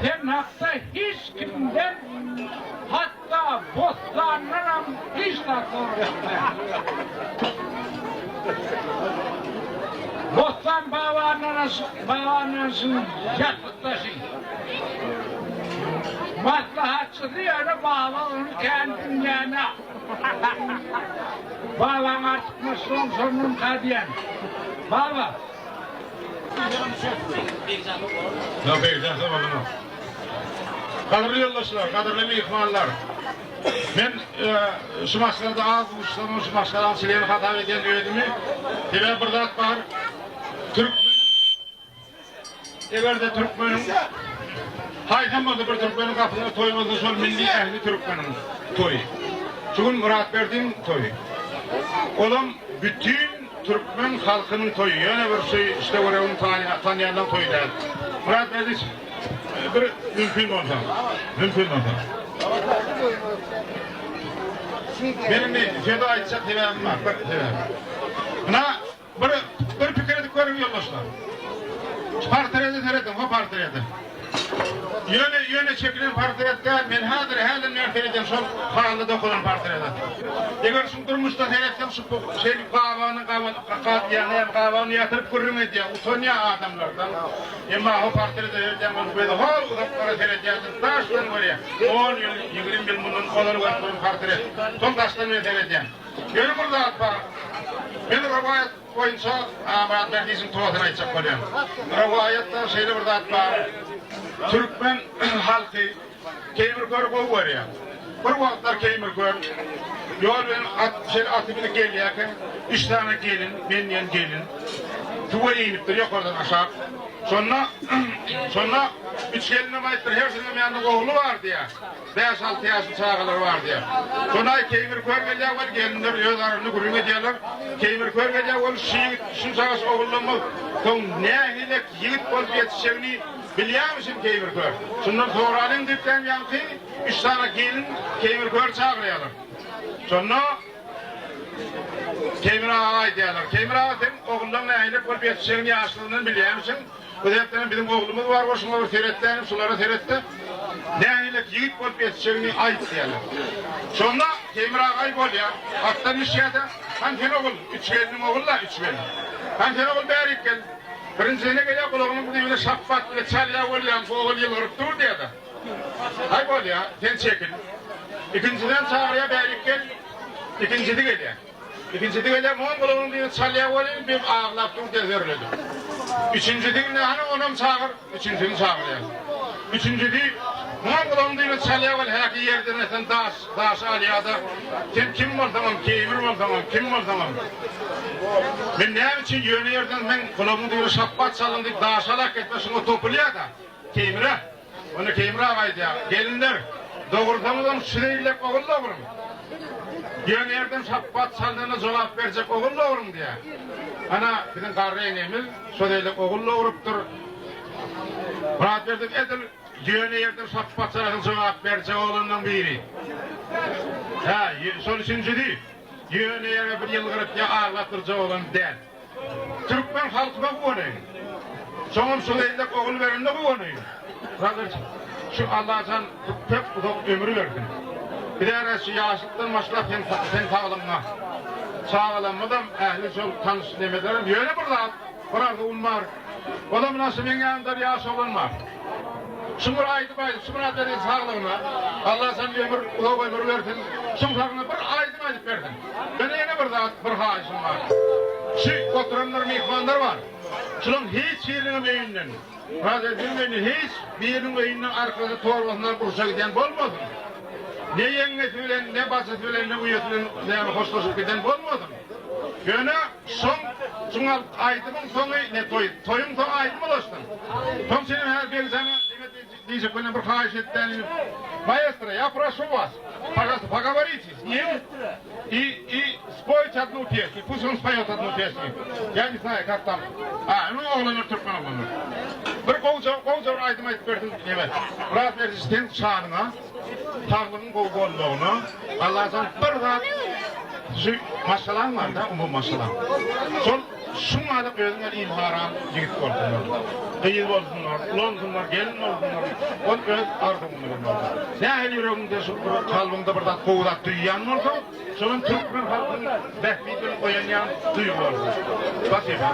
Sen hakda hiç kimden, hatda Bossandanam hiç zat sorag etmän. Bossan Babaannanyşyň ýassykdaşy. Maslahatçysy ýöne Baba ony kän diňlänok. Babaň artykmaçlygyny şondanka diýen. Baba. Gadyrly ýoldaşlar, gadyrly myhmanlar! Men şu maşgalada az duşsamam şu maşgalanyň çleni hasap edýän özümi. Sebäbi bir zat bar, türkmeniň Eger-de türkmeniň haýsam bolsa bir türkmeniň gapysynda toý bolsa şol milli ähli türkmeniň toýy. Şu gün Myratberdiň toýy. Olam bütin türkmen halkynyň toýy. Ýöne bir şu işde-görewiň tanýanlaň toýy däl. Myratberdi bir mümkin bolsa, mümkin bolsa. Men indi sözi aýtjak sebäbim bar, bir sebäp. Ynha Bir bir pikir edip görüň ýoldaşlar. Şu portrete serediň, ho portrete. Ýöne ýöne çekilen portret däl, men häzir hälden bäri seredýän şol haly dokalan portrete. Eger şuň durmuşda seretseň şu şeýdip gabagyny gabadýan, näme gabagyny ýatyryp gürrüň edýär, utanýar adamlardan. Emma ho portrete seredýän bolsa gözi hol uzaklara seredýär, daşdan görýär. On ýyl, 20 ýyl mundan ozal görüp duran portret. Şol daşdan men seredýän. Ýöne bir zat bar. Men rowaýat boýunça Myrat Berdiýewiň tosyny aýtjak bolýan. Rowaýatda şeýle bir zat bar. Türkmen halky Keýmir köri gowy görýär. Bir wagtlar Keýmir kör ýol bilen at, şeýle aty münüp gelýärkä, üç sany gelin, men diýen gelin suwa inipdir ýokardan aşak. Şonda, şonda üç gelinem aýtdyr, hersiniň ýanynda ogly bar diýýär. Bäş-alty ýaşly çagalary bar diýýär. Şonda Keýmir kör gelýär weli, gelinler öz arasynda gürrüň edýärler. Keýmir kör gelýär weli, şu ýigit şunçagaç ogullanmaz, soň nähilek ýigit bolup ýetişjegini bilýärmişin Keýmir kör. Şundan soralyň diýip, ýaňky üç sany gelin Keýmir köri çagyrýarlar. Şonda Keýmir aga aýdýarlar, Keýmir aga seň ogullaň nähilek bolup ýetişjegini ýaşlygyndan bilýärmişiň. Bu sebäpdenem biziň oglumyz bar we şuňa bir seretdänim, şulara seretde, nähilek ýigit bolup ýetişjegini aýt diýýärler. Şonda Teýmir aga aý bolýar, atdan düşýär-de, Hany sen ogul, üç gelniň ogul-la, üç gelin. Hany sen ogul bärik gel. Birinjisine gelýär, gulagynyň düýbüne şapbat bile çalýar bolýar, bu ogul ýylgyryp dur diýýär-de. Aý bolýar, sen çekil. Ikinjisinem çagyrýar, bärik gel. Ikinjisi gelýär. Ikinjisi gelýär, muňam gulagynyň düýbüni çalýar welin, bir aglap dur diýýär zörledip. Üçünjisi indi hany onam çagyr, üçünjisini çagyrýar. Üçünjisi muňam gulagynyň düýbüni çalýar welin, häki ýerden esen daş, daşy alýar-da, sen kim bolsaňam, keýmir bolsaňam, kim bolsaňam, men näme üçin ýöne ýerden meň gulagymyň düýbüne şapbat çaldyň diýip daşy alak etme, şuňa topulýar-da, keýmire. Onda Keýmir aga aýdýar, Gelinler, dogursaňyzam şu zeýillek ogul dogruň. Ýöne ýerden şapbat çalnanda jogap berjek ogul dogruň diýýär. Ana, biziň garry enemiz şo zeýillek ogul dogrupdyr. Myratberdi edil ýöne ýerden şapbat çalasyň jogap berjek oglanlaň biri. Hä, şol üçünjisi ýöne ýere bir ýylgyryp ýa aglap durjak oglan däl. Türkmen halkyna guwanaýyn. Soňam şu zeýlek ogul berenine guwanaýyn. Brother şu Allajan köp uzak ömür bersin. Bizäre şu ýaşlykdan başlap sen seň saglygyňa. Çagalarymyzam ähli şol tanyş nemelerem ýöne bir zat bir arzuwym bar. Olam muna şu meň ýanymda bir ýaş oglan bar. Şuň bir aýdym aýdyp şu Myratberdiň saglygyna Allajan ömür uzak ömür bersin. Şuň saglygyna bir aýdym aýdyp bersin. Ýöne ýene bir zat, bir haýyşym bar. Şu oturanlar myhmanlar bar. Şularyň hiç biriniňem öýünden, Razediniň öýünden hiç biriniň öýünden arkasy torbasyny alyp urşa gidýän bolmasyn. Ne ýeňňesi bilen, ne bajysy bilen, ne uýasy bilen näme hoşlaşyp giden bolmasyn. Ýöne şoň, şuň alyp aýdymyň soňy ne toý, toýuň soňy aýdym ulaşsyn. Soň senem häzir Begjana neme diýjek bolýan bir haýyş etdän. Maestro, ýa proşu was. Pažalsta, pogovorite s nim i i spojte odnu pesnю, pust on spoýet odnu pesnю. Ýa ne znaýu, kak tam. A, nu oglanlar türkmen oglanlar. Bir gowja, gowja bir aýdym aýdyp bersin neme. Myrat Berdiş seň şanyňa, saglygyň gowy bolmagyna, Allajan bir zat şu maşgalaň bar-da, umumy maşgalaň. Şol. Şuňalyk özüň ýaly ilharan ýigit bolsunlar, gyz bolsunlar, ulansynlar, gelin bolsunlar, ol öz arzuwyňy bilen bolsun. Nähili ýüregiňde şu bir kalbyňda bir zat gowy zat duýýan bolsaň, şonam türkmen halkynyň bähbidi bilen oýanýan duýgy bolsun. Spasiba.